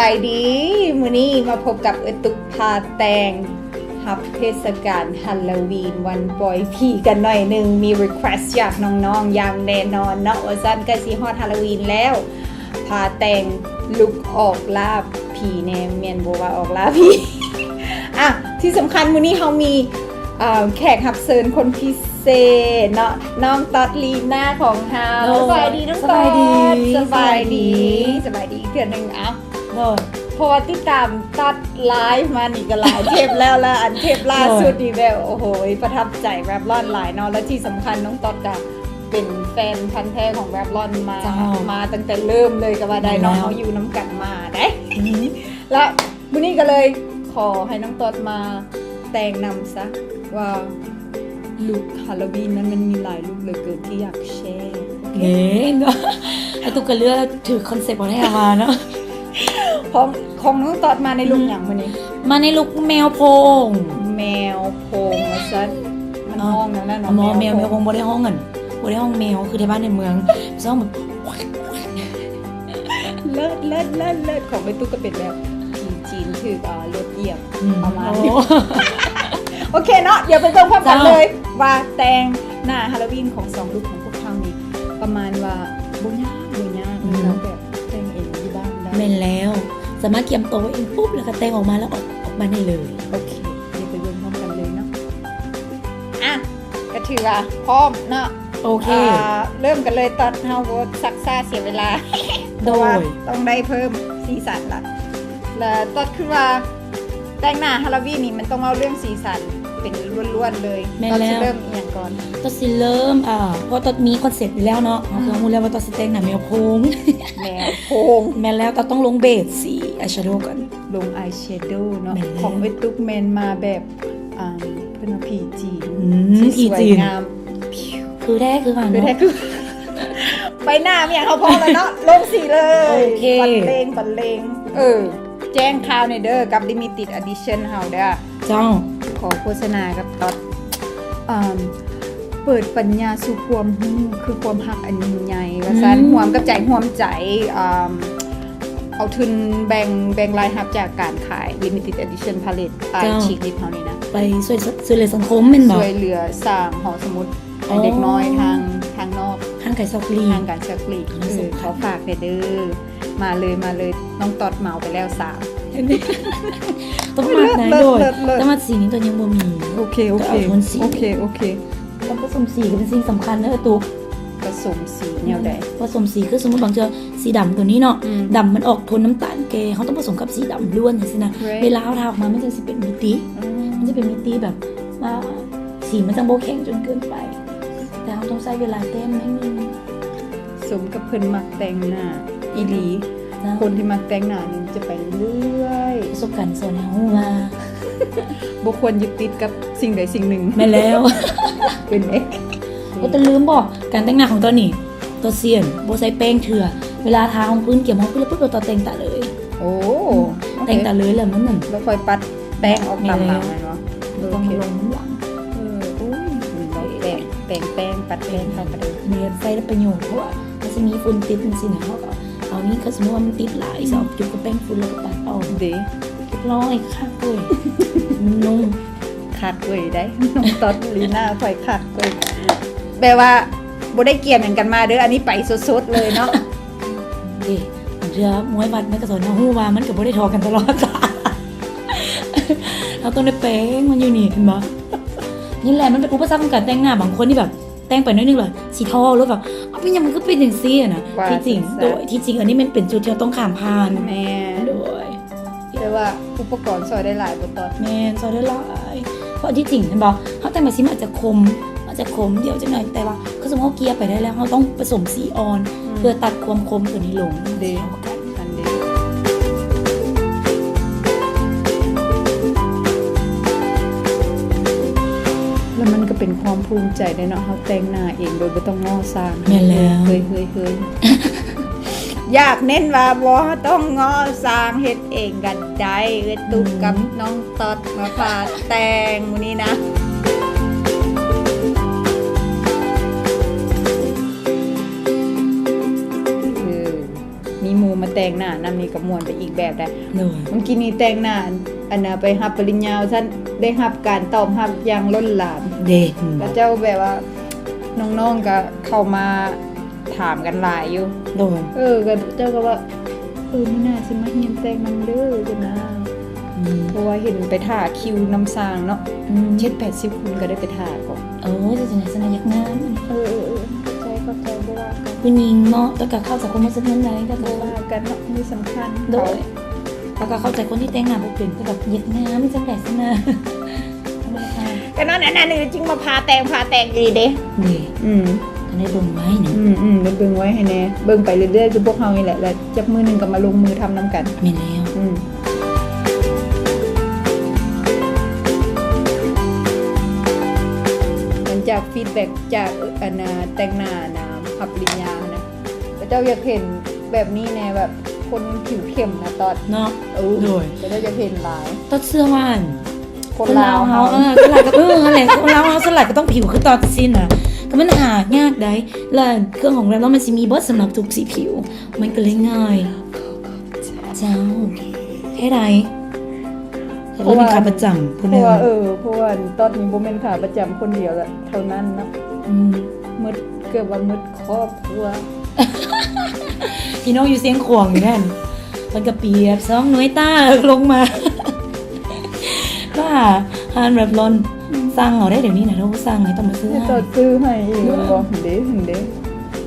ສະບາຍດີ ມື້ນີ້ມາພົບກັບເອື້ອຍຕຸກພາແຕ່ງ ຮັບເທດສະການຮາໂລວີນ ວັນປ່ອຍຜີກັນໜ້ອຍໜຶ່ງ. ມີ request ຈາກນ້ອງໆຢ່າງແນ່ນອນເນາະ ວ່າຊັ້ນ. ໃກ້ຊິຮອດຮາໂລວີນແລ້ວ ພາແຕ່ງລຸກອອກລ່າຜີແດ່ ແມ່ນບໍ່ວ່າອອກລ່າຜີ? ອ່ະ ທີ່ສຳຄັນມື້ນີ້ເຮົາມີ ເອີ ແຂກຮັບເຊີນຄົນພິເສດເນາະ ນ້ອງຕອດລີນາຂອງເຮົາ. ໂດຍ ສະບາຍດີນ້ອງຕອດ. ສະບາຍດີ ສະບາຍດີ ສະບາຍດີ ສະບາຍດີອີກເທື່ອໜຶ່ງ. ເອົ້າ ໂດຍ ເພາະວ່າຕິດຕາມຕອດໄລຟ໌ມານີ້ກໍຫຼາຍເທບແລ້ວ ແລະ ອັນເທບລ່າສຸດນີ້ແບບ ໂອ້ໂຫ ປະທັບໃຈແຣັບລອນຫຼາຍເນາະ. ແລະ ທີ່ສຳຄັນນ້ອງຕອດກໍເປັນແຟນພັນແທ້ຂອງແຣັບລອນມາ ເຈົ້າ ມາຕັ້ງແຕ່ເລີ່ມເລີຍກໍວ່າໄດ້ເນາະ. ແມ່ນແລ້ວ ເຮົາຢູ່ນຳກັນມາໄດ໋ ອືມ ແລະ ມື້ນີ້ກໍເລີຍຂໍໃຫ້ນ້ອງຕອດມາແຕ່ງນຳຊະ ວ່າລຸກຮາໂລວີນນັ້ນມັນມີຫຼາຍລຸກເຫຼືອເກີນທີ່ຢາກແຊ. ໂອເຄ ເອີ ເນາະ ໄອ້ຕຸກກະເລືອກຖືກຄອນເຊັບເອົາແທ້ວ່າເນາະ. ຂອງ ຂອງນ້ອງຕອດມາໃນລຸກຫຍັງມື້ນີ້? ມາໃນລຸກແມວໂພງ ແມວໂພງວ່າຊັ້ນ. ມັນຮ້ອງແນວນັ້ນເນາະ ແມວໂພງ. ແມວ ແມວໂພງບໍ່ໄດ້ຮ້ອງ ອັນ ບໍ່ໄດ້ຮ້ອງແມວຄືໄທບ້ານໃນເມືອງ ຮ້ອງແບບ ເລີດ ເລີດ ເລີດ ເລີດ. ຂອງໄອ້ຕຸກກະເປັນແບບຜີຈີນຖືກ ເອີ ລົດຢຽບ ອືມ ປະມານນີ້. ໂອ້ ໂອເຄເນາະ ດຽວໄປເບິ່ງພ້ອມກັນເລີຍ ເຈົ້າ ວ່າແຕ່ງໜ້າຮາໂລວີນຂອງສອງລຸກຂອງພວກເຮົານີ້ ປະມານວ່າບໍ່ຍາກ ບໍ່ຍາກ ອືມ ແລ້ວກໍແບບແຕ່ງເອງຢູ່ບ້ານໄດ້. ແມ່ນແລ້ວ ສາມາດກຽມໂຕເອງປຸບ ແລ້ວກໍແຕ່ງອອກມາ ແລ້ວອອກ ອອກບ້ານໄດ້ເລີຍ. ໂອເຄ ດຽວໄປເບິ່ງພ້ອມກັນເລີຍເນາະ. ອ່ະ ກໍຖືວ່າພ້ອມເນາະ. ໂອເຄ ອ່າ ເລີ່ມກັນເລີຍຕອດ. ເຮົາບໍ່ຊັກຊ້າເສຍເວລາ ໂດຍ ເພາະວ່າຕ້ອງໄດ້ເພີ່ມສີສັນລະ. ແລ້ວຕອດຄິດວ່າແຕ່ງໜ້າຮາໂລວີນນີ້ມັນຕ້ອງເວົ້າເລື່ອງສີສັນເປັນລ້ວນໆເລີຍ. ແມ່ນແລ້ວ ຕອດຊິເລີ່ມອີ່ຫຍັງກ່ອນ? ຕອດຊິເລີ່ມ ອ່າ ເພາະຕອດມີຄອນເຊັບຢູ່ແລ້ວເນາະ ເຮົາກໍຮູ້ແລ້ວວ່າຕອດຊິແຕ່ງໜ້າແມວໂພງ ແມວໂພງ. ແມ່ນແລ້ວ ຕອດຕ້ອງລົງເບດສີອາຍແຊໂດກ່ອນ ລົງອາຍແຊໂດເນາະ. ແມ່ນແລ້ວ ຂອງເອື້ອຍຕຸກແມ່ນມາແບບ ອ່າ ເພິ່ນວ່າຜີຈີນ ອືມ ທີ່ ຜີ ສວຍ ຈີນ ງາມ ຄືແທ້ຄືວ່າ ຄືແທ້ ເນາະ ຄື ໄປໜ້າມີຫຍັງເຮົາພ້ອມແລ້ວເນາະ ລົງສີເລີຍ. ໂອເຄ ບັນເລງ ບັນເລງ. ເອີ ແຈ້ງຂ່າວແດ່ເດີ ກັບ limited edition ເຮົາເດີ. ເຈົ້າ ຂໍໂຄສະນາກັບຕອດ ເອີ ເປີດປັນຍາສູ່ຄວາມຮູ້ ຄືຄວາມຮັກອັນຍິ່ງໃຫຍ່ວ່າຊັ້ນ. ອືມ ຮ່ວມກັບໃຈ ຮ່ວມໃຈ ເອີ ເອົາທຶນແບ່ງ ແບ່ງລາຍຮັບຈາກການຂາຍ limited edition palette ອາຍ ເຈົ້າ ຊີກລິດເຮົານີ້ນະ ໄປຊ່ວຍ ຊ່ວຍເຫຼືອສັງຄົມແມ່ນບໍ່? ຊ່ວຍເຫຼືອສ້າງຫໍສະໝຸດໃຫ້ເດັກນ້ອຍ ອໍ ທາງ ທາງນອກ ຫ່າງໄກສອກຫຼີກ ຫ່າງໄກສອກຫຼີກ. ເອີ ຂໍຝາກແດ່ເດີ. ມາເລີຍ ມາເລີຍ ນ້ອງຕອດເໝົາໄປແລ້ວສາມ. ຕ້ອງມັກນະ ເລີດ ໂດຍ ເລີດ ເລີດ ແຕ່ວ່າສີນີ້ຕົວຍັງບໍ່ມີ. ໂອເຄ ໂອເຄ ກໍເອົາໂທນສີ ໂອເຄ ໂອເຄ. ການປະສົມສີກໍເປັນສິ່ງສຳຄັນເດີຕຸກ. ປະສົມສີແນວໃດ? ປະສົມສີຄືສົມມຸດບາງເທື່ອສີດຳຕົວນີ້ເນາະ ອືມ ດຳມັນອອກໂທນນ້ຳຕານແກ່ ເຮົາຕ້ອງປະສົມກັບສີດຳລ້ວນຈັ່ງຊີ້ນະ ເວລາເຮົາທາອອກມາມັນຈັ່ງຊິເປັນມິຕິ ອືມ ມັນຈະເປັນມິຕິແບບວ່າສີມັນຈັ່ງບໍ່ແຂງຈົນເກີນໄປ ແຕ່ເຮົາຕ້ອງໃຊ້ເວລາແຕ້ມໜ້ອຍໜຶ່ງ. ສົມກັບເພິ່ນມັກແຕ່ງໜ້າອີ່ຫຼີ. ເຈົ້າ ຄົນທີ່ມັກແຕ່ງໜ້ານີ້ຈະໄປເລື້ອຍໆ. ປະສົບການສອນໃຫ້ຮູ້ວ່າ ບໍ່ຄວນຍຶດຕິດກັບສິ່ງໃດສິ່ງໜຶ່ງ. ແມ່ນແລ້ວ ເປັນເອງ. ໂອ້ ແຕ່ລືມບອກ ການແຕ່ງໜ້າຂອງຕອດນີ້ ຕອດຊິບໍ່ໃຊ້ແປ້ງເທື່ອ. ເວລາທາຮອງພື້ນ ກຽມຮອງພື້ນແລ້ວປຸບ ຕອດແຕ່ງຕາເລີຍ. ໂອ້ ອືມ ໂອເຄ ແຕ່ງຕາເລີຍແລ້ວມັນນັ້ນ ແລ້ວຄ່ອຍປັດ ແປ້ງອອກຕາມຫຼັງແມ່ນບໍ່? ເອີ ຕ້ອງມາລົງນຳຫຼັງ. ເອີ ໂອ້ຍ ແປງ ແປງແປ້ງ ປັດແປ້ງເຂົ້າກະໄດ້. ແມ່ນ ໃຊ້ໄດ້ປະໂຫຍດ ເພາະວ່າມັນຊິມີຝຸ່ນຕິດຈັ່ງຊີ້ນະ ເຮົາກໍເອົານີ້ ຄັນສົມມຸດວ່າມັນຕິດຫຼາຍ ອືມ ຊິເອົາຈຸບກັບແປ້ງຝຸ່ນແລ້ວກໍປັດອອກ. ເດ້ ຮຽບຮ້ອຍ ຄັກເວີຍ ນຸ່ມ ຄັກເວີຍໄດ໋ ນ້ອງຕອດລີນາ ຂ້ອຍຄັກເວີຍ. ແບບວ່າບໍ່ໄດ້ກຽມຫຍັງກັນມາເດີ ອັນນີ້ໄປສົດໆເລີຍເນາະ. ເດ້ ບາງເທື່ອມວຍວັດມັນກໍສອນເຮົາຮູ້ວ່າມັນກໍບໍ່ໄດ້ທໍ່ກັນຕະຫຼອດ. ເຮົາຕ້ອງໄດ້ແປງມັນຢູ່ນີ້ ເຫັນບໍ່? ນີ້ແຫຼະ ມັນເປັນອຸປະສັກຂອງການແຕ່ງໜ້າ. ບາງຄົນນີ້ແບບແຕ່ງໄປໜ້ອຍໜຶ່ງແລ້ວຊິທໍໂລດ ແບບ ເອົາ ເປັນຫຍັງມັນຄືເປັນຈັ່ງຊີ້ຫັ້ນນະ. ທີ່ຈິງ ໂດຍ ທີ່ຈິງອັນນີ້ແມ່ນເປັນຈຸດທີ່ເຮົາຕ້ອງຂ້າມຜ່ານ. ແມ່ນ ໂດຍ ແຕ່ວ່າອຸປະກອນຊ່ອຍໄດ້ຫຼາຍບໍ່ຕອດ? ແມ່ນ ຊ່ອຍໄດ້ຫຼາຍ ເພາະທີ່ຈິງ ເຫັນບໍ່ ເຮົາແຕ່ງມາຊິມັນອາດຈະຄົມ ມັນອາດຈະຄົມດຽວຈັກໜ້ອຍ ແຕ່ວ່າ ຄືສົມມຸດເຮົາເກ່ຍໄປໄດ້ແລ້ວ ເຮົາຕ້ອງປະສົມສີອ່ອນ ອືມ ເພື່ອຕັດຄວາມຄົມຕົວນີ້ລົງ. ເດ້ ເທົ່າກັນ ອັນເດ້ ແລ້ວມັນກໍເປັນຄວາມພູມໃຈເດ້ເນາະ ເຮົາແຕ່ງໜ້າເອງໂດຍບໍ່ຕ້ອງງໍ້ຊ່າງ. ແມ່ນແລ້ວ ເຮີ້ຍໆໆ ຢາກເນັ້ນວ່າບໍ່ຕ້ອງງໍ້ຊ່າງ ເຮັດເອງກໍໄດ້. ເອື້ອຍຕຸກ ອືມ ກັບນ້ອງຕອດມາພາແຕ່ງມື້ນີ້ນະ. ເອີ ມີໝູ່ ມາແຕ່ງໜ້ານຳນີ້ກໍມ່ວນໄປອີກແບບໄດ໋. ໂດຍ ເມື່ອກີ້ນີ້ແຕ່ງໜ້າ ອັນນ່າ ໄປຮັບປະລິນຍາວ່າຊັ້ນ ໄດ້ຮັບການຕອບຮັບຢ່າງລົ້ນຫຼາມເດ້. ເຂົາເຈົ້າແບບວ່າ ນ້ອງໆກໍເຂົ້າມາຖາມກັນຫຼາຍຢູ່. ໂດຍ ເອີ ກໍເຈົ້າກໍວ່າ ເອີ ມື້ໜ້າຊິມາຮຽນແຕ່ງນຳເດີ ຊັ້ນນະ. ອືມ ເພາະວ່າເຫັນໄປຖ້າຄິວນຳຊ່າງເນາະ. ອືມ ເຈັດແປດສິບຄົນກໍໄດ້ໄປຖ້າກໍ ໂອ້ຍ ຈັ່ງໃດຊັ້ນນະ ຢາກງາມ. ເອີໆໆ ເຂົ້າໃຈ ເຂົ້າໃຈ ບໍ່ວ່າກັນ ຜູ້ຍິງເນາະ. ແຕ່ກໍເຂົ້າໃຈຄວາມຮູ້ສຶກນັ້ນໄດ໋ ກໍບໍ່ວ່າກັນເນາະ ນີ້ສຳຄັນ. ໂດຍ ແລ້ວກໍເຂົ້າໃຈຄົນທີ່ແຕ່ງໜ້າບໍ່ເປັນ ກໍແບບຢາກງາມ ຈັ່ງໃດຊັ້ນນະ. ກໍນັ້ນ ອັນນັ້ນຈຶ່ງມາພາແຕ່ງ ພາແຕ່ງອີ່ຫຼີເດ້. ນີ້ ອືມ ກໍໄດ້ເບິ່ງໄວ້ນີ້ ອືມໆ ໄດ້ເບິ່ງໄວ້ໃຫ້ແດ່ ເບິ່ງໄປເລື້ອຍໆ ຄືພວກເຮົານີ້ແຫຼະ ແລ້ວຈັກມື້ໜຶ່ງກໍມາລົງມືທຳນຳກັນ. ແມ່ນແລ້ວ ອືມ ຫຼັງຈາກຟີດແບັກຈາກ ອັນນ່າ ແຕ່ງໜ້ານະ ຮັບປະລິນຍານະ ເຂົາເຈົ້າຢາກເຫັນແບບນີ້ແດ່ ແບບຄົນຜິວເຂັ້ມນະຕອດເນາະ. ເອີ ໂດຍ ເຂົາເຈົ້າຢາກເຫັນຫຼາຍ. ຕອດເຊື່ອວ່າ ຄົນລາວເຮົາ ຄົນລາວເຮົາ ເອີ ສ່ວນຫຼາຍກໍ ເອີ ຫັ້ນແຫຼະ ຄົນລາວເຮົາສ່ວນຫຼາຍກໍຕ້ອງຜິວຄືຕອດຊີ້ນະ ກໍມັນຫາຍາກໄດ໋. ແລະເຄື່ອງຂອງແລັບລອນມັນຊິມີເບິດສຳລັບທຸກສີຜິວ ມັນກໍເລີຍງ່າຍ. ເຈົ້າ ເຮັດໃດ ເພາະວ່າ ເພາະວ່າ ເພາະວ່າ ເອີ ເພາະວ່າຕອນນີ້ບໍ່ແມ່ນຂາປະຈຳຄົນດຽວລະ ເທົ່ານັ້ນເນາະ. ອືມ ໝົດ ເກືອບວ່າໝົດຄອບຄົວ ພີ່ນ້ອງຢູ່ຊຽງຂວາງນີ້ແມ່ນ ເພິ່ນກໍປຽບສອງໜ່ວຍຕາລົງມາ ມາຫາຮ້ານແລັບລອນ. ອືມ ສັ່ງເອົາໄດ້ດຽວນີ້ນະ ໂທສັ່ງໃຫ້ຕ້ອງມາຊື້ໃຫ້ ໃຫ້ເຈົ້າຊື້ໃຫ້ອີກ. ໂດຍ ແມ່ນບໍ່? ເດ້ ເດ້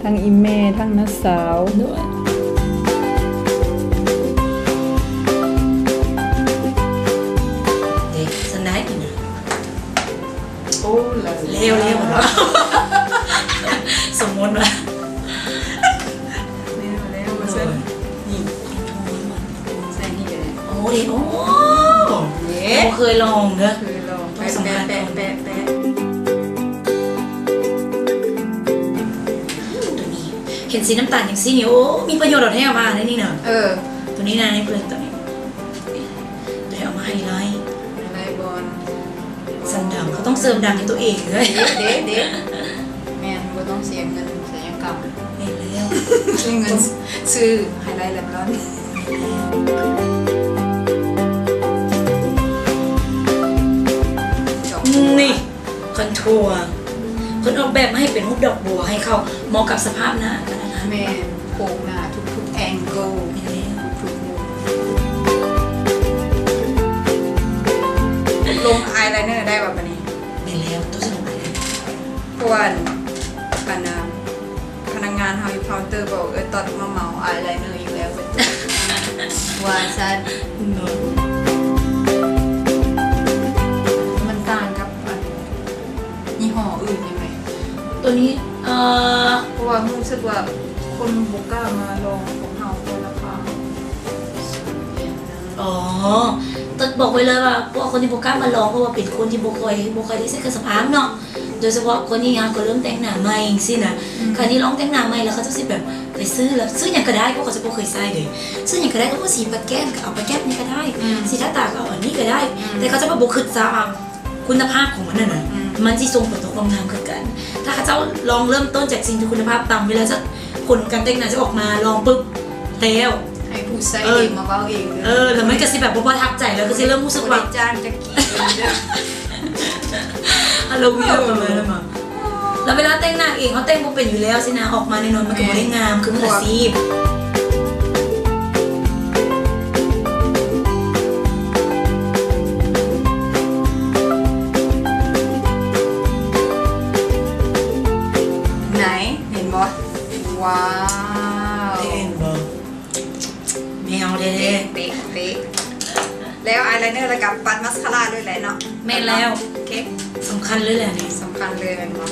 ທັງອີ່ແມ່ ທັງນ້າສາວ. ໂດຍ ເດ້ ຊັ້ນໄດ້ ໂອ້ ແລ້ວ ແລ້ວ ແລ້ວ ສົມມຸດວ່າ ແລ້ວ ແລ້ວ ວ່າຊັ້ນ. ນີ້ ໃສ່ນີ້ກໍໄດ້. ໂອ້ຍ ໂອ້ ເດ້ ບໍ່ເຄີຍລອງເດີ ເຄີຍລອງ. ແປະ ແປະ ແປະ ແປະ ໂຕນີ້ ເຫັນສີນ້ຳຕານຈັ່ງຊີ້ນີ້ ໂອ້ ມີປະໂຫຍດແທ້ ເອົາມາໃນນີ້ນະ. ເອີ ໂຕນີ້ນະ ໃນເພິ່ນໂຕນີ້ ໂຕນີ້ເອົາມາໄຮໄລ ໄຮໄລບອນ ສັນດັງ ເຂົາຕ້ອງເສີມດັງໃຫ້ຕົວເອງເລີຍ. ເດ້ ເດ້ ເດ້ ແມ່ນ ບໍ່ຕ້ອງເສຍເງິນໄສຍະກຳ. ແມ່ນແລ້ວ ໃຊ້ເງິນຊື້ໄຮໄລແລັບລອນ. ນີ້ ຄອນທົວ ເພິ່ນອອກແບບມາໃຫ້ເປັນຮູບດອກບົວ ໃຫ້ເຂົ້າເໝາະກັບສະພາບໜ້າກະທັນຫັນ. ແມ່ນ ໂຄງໜ້າທຸກໆແອງເກີ ແມ່ນແລ້ວ ທຸກໆມຸມ. ລົງອາຍໄລເນີໄດ້ບໍ່ບາດນີ້? ແມ່ນແລ້ວ ຕ້ອງໃຊ້ອາຍໄລເນີ ເພາະວ່າ ອັນ ອັນນ່າ ພະນັກງານເຮົາຢູ່ເຄົາເຕີບອກ ເອີ ຕອດມາເໝົາອາຍໄລເນີອີກແລ້ວ ວ່າຊັ້ນ. ມັນຕ່າງກັບ ອັນ ຍີ່ຫໍ້ອື່ນຍັງໄງ? ໂຕນີ້ ເອີ ເພາະວ່າຮູ້ສຶກວ່າຄົນບໍ່ກ້າມາລອງຂອງເຮົາ ເພາະລາຄາ. ອໍ ຕ້ອງບອກໄວ້ເລີຍວ່າ ພວກຄົນທີ່ບໍ່ກ້າມາລອງ ເພາະວ່າເປັນຄົນທີ່ບໍ່ຄ່ອຍ ບໍ່ຄ່ອຍໄດ້ໃຊ້ເຄື່ອງສຳອາງເນາະ. ໂດຍສະເພາະຄົນທີ່ຫາກໍເລີ່ມແຕ່ງໜ້າໃໝ່ຈັ່ງຊີ້ນະ ອືມ ຄັນນີ້ລອງແຕ່ງໜ້າໃໝ່ແລ້ວ ເຂົາເຈົ້າຊິແບບໄປຊື້ ແລ້ວຊື້ຫຍັງກໍໄດ້ ເພາະເຂົາເຈົ້າບໍ່ເຄີຍໃຊ້ເດ້. ຊື້ຫຍັງກໍໄດ້ ເພາະວ່າສີປາແກ້ມກໍເອົາປາແກ້ມນີ້ກໍໄດ້ ອືມ ສີທາຕາກໍເອົາອັນນີ້ກໍໄດ້ ອືມ ແຕ່ເຂົາເຈົ້າບໍ່ຄິດຊະວ່າຄຸນນະພາບຂອງມັນຫັ້ນນະ ອືມ ມັນຊິສົ່ງຜົນຕໍ່ຄວາມງາມຄືກັນ. ຖ້າເຂົາເຈົ້າລອງເລີ່ມຕົ້ນຈາກສິ່ງທີ່ຄຸນນະພາບຕ່ຳ ເວລາຈະ ຜົນການແຕ່ງໜ້າຈະອອກມາ ລອງປຶບ ແລ້ວ ໃຫ້ຜູ້ໃຊ້ເອງມາເວົ້າເອງເດີ. ເອີ ແລ້ວມັນກໍຊິແບບບໍ່ປະທັບໃຈ ແລ້ວກໍຊິເລີ່ມຮູ້ສຶກວ່າ ບໍ່ໄດ້ຈ້າງຈັກກີເດີ. ອາລະວີ ເອີ ປະມານນັ້ນ. ແລ້ວເວລາແຕ່ງໜ້າເອງ ເຮົາແຕ່ງບໍ່ເປັນຢູ່ແລ້ວຊີ້ນະ ອອກມາແນ່ນອນມັນກໍບໍ່ໄດ້ງາມຄືມືອາຊີບ. ໄຫນ ເຫັນບໍ່? ວ້າວ ເຫັນບໍ່? ແນວເດ້ ເປະ ເປະ ເປະ ແລ້ວອາຍໄລເນີ ແລ້ວກໍປັດມາສຄາຣາເລີຍແຫຼະເນາະ. ແມ່ນແລ້ວ ໂອເຄ ສຳຄັນເລີຍແຫຼະນີ້ ສຳຄັນເລີຍແມ່ນບໍ່?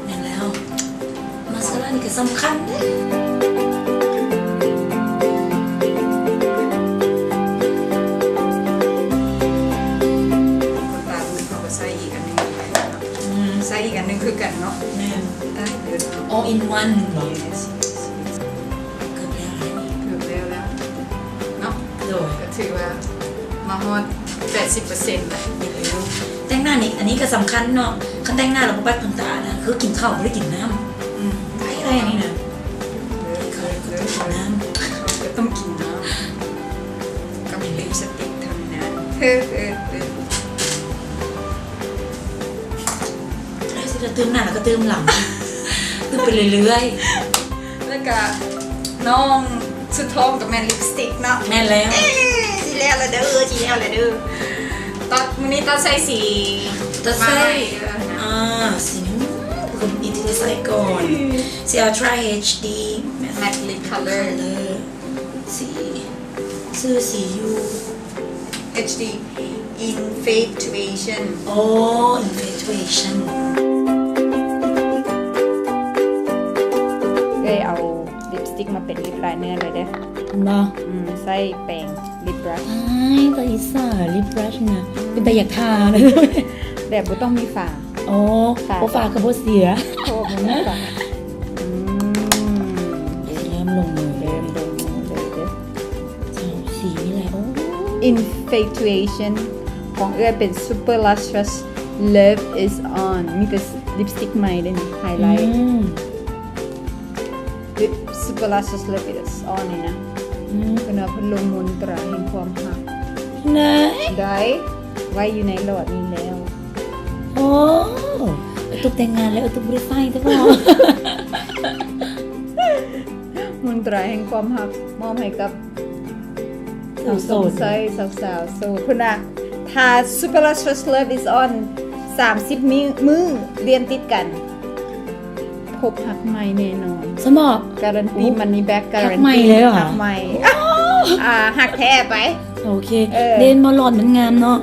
ແມ່ນແລ້ວ ມາສຄາຣານີ້ກໍສຳຄັນເດ້. ຂນຕາບຶ້ງເຮົາກໍໃສ່ອີກອັນໜຶ່ງເນາະ. ອືມ ໃສ່ອີກອັນໜຶ່ງຄືກັນເນາະ. ແມ່ນ ໄດ້ເລີຍ all in one ເນາະ. Yes yes yes ເກືອບແລ້ວ ເກືອບແລ້ວແລ້ວເນາະ. ໂດຍ ກໍຖືວ່າມາຮອດແປດສິບເປີເຊັນແລ້ວ. ແຕ່ງໜ້ານີ້ ອັນນີ້ກໍສຳຄັນເນາະ. ຄັນແຕ່ງໜ້າແລ້ວບໍ່ປັດຂົນຕານະ ຄືກິນເຂົ້າບໍ່ໄດ້ກິນນ້ຳ. ອືມ ໄດ້ ໄດ້ອັນນີ້ນະ ເລີດ ເລີດ ເລີດ ເລີດ ເລີດ ນ້ຳ ກໍຕ້ອງ ເອີ ເອີ ເອີ ແລ້ວຊິໄດ້ຕື່ມໜ້າ ແລ້ວກໍຕື່ມຫຼັງ ຕື່ມໄປເລື້ອຍໆ ແລ້ວກໍນ້ອງສຸດທ້ອງກໍແມ່ນລິບສະຕິກເນາະ. ແມ່ນແລ້ວ. ເອີ ຊິແລ້ວລະເດີ ຊິແລ້ວລະເດີ. ຕອນ ມື້ນີ້ຕອນໃສ່ສີ ຕອນໃສ່ ມາໃໝ່ເດີ. ອ່າ ສີນີ້ ອືມ ອີກທີໃສ່ກ່ອນ ຊິເອົາ Tri ເອັດດີ Matte Lip Color ສີ ຊື່ສີຢູ່ ເອັດດີ Infatuation. ອໍ Infatuation. ເອື້ອຍເອົາລິບສະຕິກມາເປັນລິບລາຍເນີເລີຍເດີ. ເນາະ. ອືມ ໃຊ້ແປງລິບບຣັຊ. ອ້າຍ ຕາອິດສາລິບບຣັຊນະ ເປັນຕາຢາກທາເລີຍ ແບບບໍ່ຕ້ອງມີຝາ. ອໍ ບໍ່ຝາກໍບໍ່ເສຍ ເພາະວ່າບໍ່ມີຝາ. ອືມ ເລີ່ມລົງມື ເລີ່ມລົງມືເລີຍເດີ. ສາມ ສີ່ ນີ້ແຫຼະ. ໂອ້ Infatuation ຂອງເອື້ອຍເປັນ Super Luscious Love Is On ມີແຕ່ລິບສະຕິກໃໝ່ເດ້ນີ້ ໄຮໄລ. ອືມ Lip Super Luscious Love Is On ນີ້ນະ. ອືມ ເພິ່ນວ່າເພິ່ນລົງມົນຕາແຫ່ງຄວາມຮັກ. ນະ ໄດ້ໄວ້ຢູ່ໃນຫຼອດນີ້ແລ້ວ. ໂອ້ ຕຸກແຕ່ງງານແລ້ວ ຕຸກບໍ່ໄດ້ໃຊ້ເດີບໍ່? ມົນຕາແຫ່ງຄວາມຮັກ ມອບໃຫ້ກັບ ສາວໂສດ ຜູ້ຊົມໃຊ້ ສາວໆໂສດພຸ້ນນະ. ຖ້າ Super Luscious Love Is On ສາມສິບມື້ລຽນຕິດກັນ ພົບຮັກໃໝ່ແນ່ນອນ. ຊັ້ນບໍ? ກາຣັນຕີ Money Back ກາຣັນຕີຮັກໃໝ່ເລີຍຫວາ? ຮັກໃໝ່. ອ່າ ຮັກແທ້ໄປ. ໂອເຄ ເອີ ເດນບໍ່ຫຼອດມັນງາມເນາະ.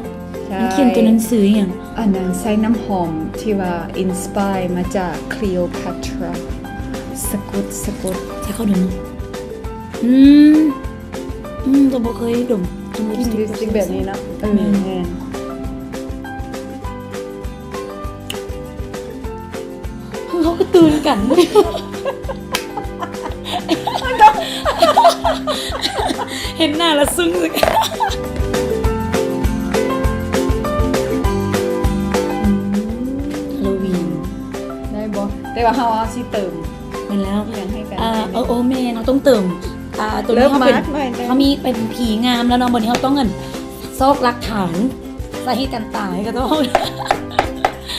ໃຊ່ ມັນຂຽນຕົວໜັງສືຫຍັງ? ອັນນັ້ນໃຊ້ນ້ຳຫອມທີ່ວ່າ inspire ມາຈາກ Cleopatra ສະກົດ ສະກົດ. ໃຫ້ເຂົາດົມ. ອືມ ອືມ ແຕ່ບໍ່ເຄີຍດົມ ກິນລິບສະຕິກແບບນີ້ເນາະ. ເອີ ແມ່ນ ແມ່ນ. ເຮົາກໍຕື່ນກັນ ເຫັນໜ້າລະຊຶ້ງ. ອືມ ຮາໂລວີນ ໄດ້ບໍ່? ແຕ່ວ່າເຮົາ ເຮົາຊິເຕີມ ແມ່ນແລ້ວ ຫຍັງໃຫ້ກັນ. ອ່າ ເອີ ໂອ້ ແມ່ນ ເຮົາຕ້ອງເຕີມ ອ່າ ຕົວນີ້ເຮົາເປັນ ເຮົາມີເປັນຜີງາມແລ້ວເນາະ. ບັດນີ້ເຮົາຕ້ອງ ອັນ ຊອກຫຼັກຖານສາເຫດການຕາຍກໍຕ້ອງ.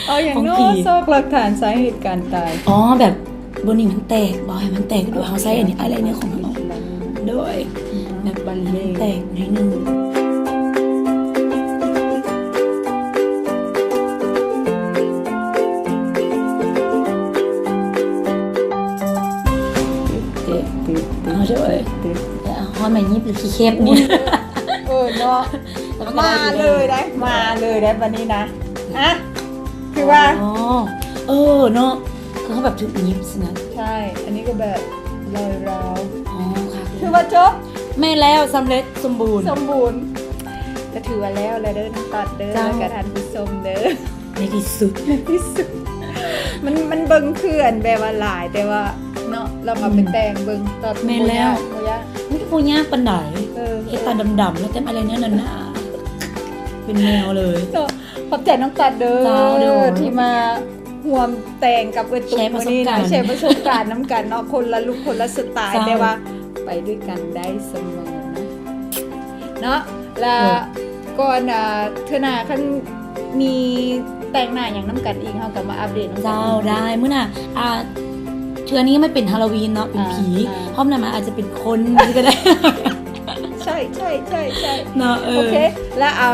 ເອົາຫຍັງເນາະ ຊອກຫຼັກຖານສາເຫດການຕາຍ? ອໍ ແບບ ບໍ່ນີ້ມັນແຕກ ບໍ່ໃຫ້ມັນແຕກ ເຮົາໃຊ້ອັນນີ້ ອາຍໄລເນີຂອງເຮົາ. ໂດຍ ແບບບັນເລີງ ແຕກໜ້ອຍໜຶ່ງ. ເອີ ຮອດແມ່ຍິບຫຼືຂີ້ເຂັບນີ້. ເອີເນາະ ມາເລີຍໄດ໋ ມາເລີຍໄດ໋ ບັດນີ້ນະ. ອ່ະ ຄືວ່າ ອໍ ເອີເນາະ ຄືເຮົາແບບຖືກຍິບຊີ້ນະ. ໃຊ່ ອັນນີ້ກໍແບບລອຍລາວ. ອໍ ຄືວ່າຈົບ. ແມ່ນແລ້ວ ສຳເລັດສົມບູນ ສົມບູນ. ກໍຖືວ່າແລ້ວແລ້ວເດີ ນ້ອງຕັດເດີ ເຈົ້າ ແລ້ວກໍທ່ານຜູ້ຊົມເດີ. ໃນທີ່ສຸດ ໃນທີ່ສຸດ ມັນ ມັນເບິ່ງຄືອັນແບບວ່າຫຼາຍ ແຕ່ວ່າເນາະ ລອງເອົາໄປ ອືມ ແຕ່ງເບິ່ງ. ຕອນ ແມ່ນແລ້ວ ບໍ່ຍາກ ບໍ່ຍາກ ມັນກໍບໍ່ຍາກປານໃດ. ເອີ ເຮັດຕາດຳໆ ແລ້ວແຕ້ມອາຍໄລເນີໜາໆ ເປັນແນວເລີຍເນາະ. ຂອບໃຈນ້ອງຕັດເດີ ເຈົ້າ ທີ່ມາຮ່ວມແຕ່ງກັບເອື້ອຍຕຸກມື້ນີ້ນະ ແຊປະສົບການ ແຊປະສົບການນຳກັນເນາະ ຄົນລະລຸກ ຄົນລະສະຕາຍ ເຈົ້າ ແຕ່ວ່າໄປດ້ວຍກັນໄດ້ສະເໝີນະ ເນາະ. ລະ ເອີ ກ່ອນ ອ່າ ເທື່ອໜ້າຄັນມີແຕ່ງໜ້າຫຍັງນຳກັນອີກ ເຮົາກໍມາອັບເດດນຳກັນ. ເຈົ້າ ໄດ້ ມື້ໜ້າ ອ່າ ເທື່ອນີ້ມັນເປັນຮາໂລວີນເນາະ ເປັນ ອ່າ ຜີ ອ່າ ຮອບໜ້າມາອາດຈະເປັນຄົນນີ້ກໍໄດ້. ໃຊ່ ໃຊ່ ໃຊ່ ໃຊ່ ເນາະ. ເອີ ໂອເຄ ລະ ອ່າ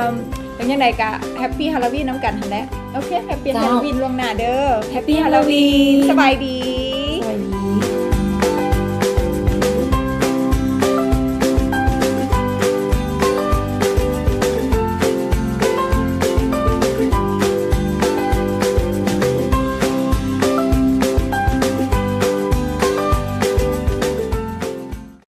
ເປັນຈັ່ງໃດກະ Happy Halloween ນຳກັນຫັ້ນແຫຼະ. ໂອເຄ Happy Halloween ລ່ວງໜ້າເດີ. Happy Halloween ສະບາຍດີ.